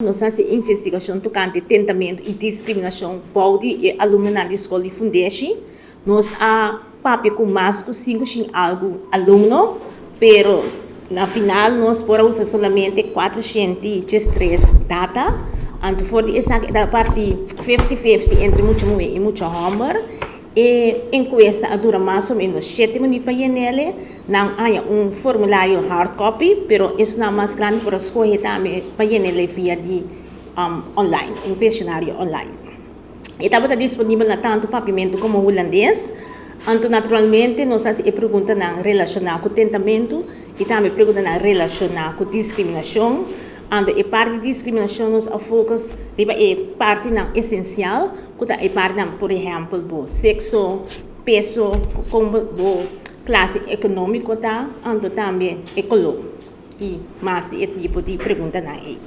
Nos a hasi investigashon tokante tentamentu i diskriminashon bou di e alumnonan di skol di Fundeshi. Nos a papia ku mas ku sinku shin algu alumno, pero na final nos por a usa solamente 413 data. Anto for di esaki e ta parti fifty fifty entre mucha muhé i mucha hòmber. E enkuesta a dura mas o ménos shete minüt pa yen'el. Nan haña un formulario hard copy, pero esnan mas grandi por a skohe tambe pa yen'el via di online, un kuestionario online. E tabata disponibel na tantu papiamentu komo hulandes. Anto naturalmente nos hasi e preguntanan relashoná ku tentamentu i tambe preguntanan relashoná ku diskriminashon. Anto e parti di diskriminashon nos a focus riba e partinan esensial ku ta e partinan por ehèmpel bo sekso, peso, kon bo klase ekonómiko ta, anto tambe e koló i mas di e tipo di preguntanan ei.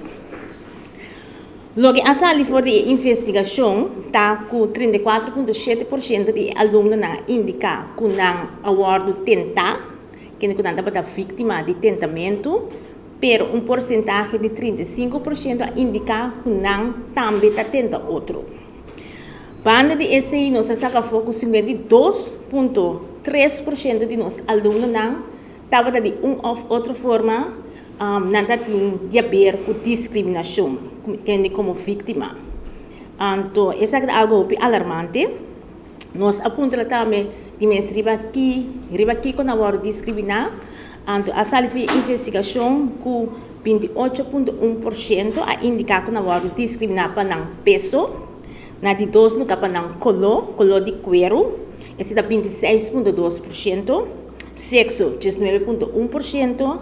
Loke a sali for di e investigashon ta ku 34.7% di e alumnonan a indiká ku nan a wòrdu tentá, kende ku nan tabata víktima di tentamentu, pero un porsentahe di 35% a indiká ku nan tambe ta tenta otro. Banda di esei nos a saka afó ku 52.3% di nos alumnonan tabata di un òf otro forma nan ta tin di haber ku diskriminashon, kende komo víktima. Anto esaki ta algu hopi alarmante. Nos a puntra tambe di mes riba ki riba kiko nan wòrdu diskriminá. Anto a sali for e investigashon ku 28.1% a indiká ku nan wòrdu diskriminá pa nan peso, na di dos lugá pa nan koló, koló di kueru, esei ta 26.2%, sekso 19.1%,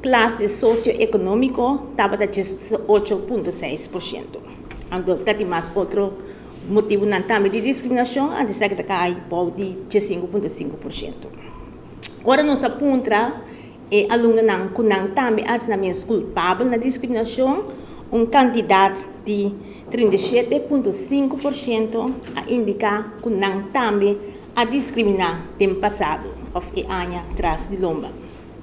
klase sosioekonómiko tabata 18.6%. Anto ta tin mas otro motibunan tambe di diskriminashon, anto esaki ta kai bou di 15.5%. Ora nos a puntra e alumnonan ku nan tambe a hasi nan mes kulpabel na diskriminashon, un kantidat di 37.5% a indiká ku nan tambe a diskriminá den pasado òf e aña tras di lomba.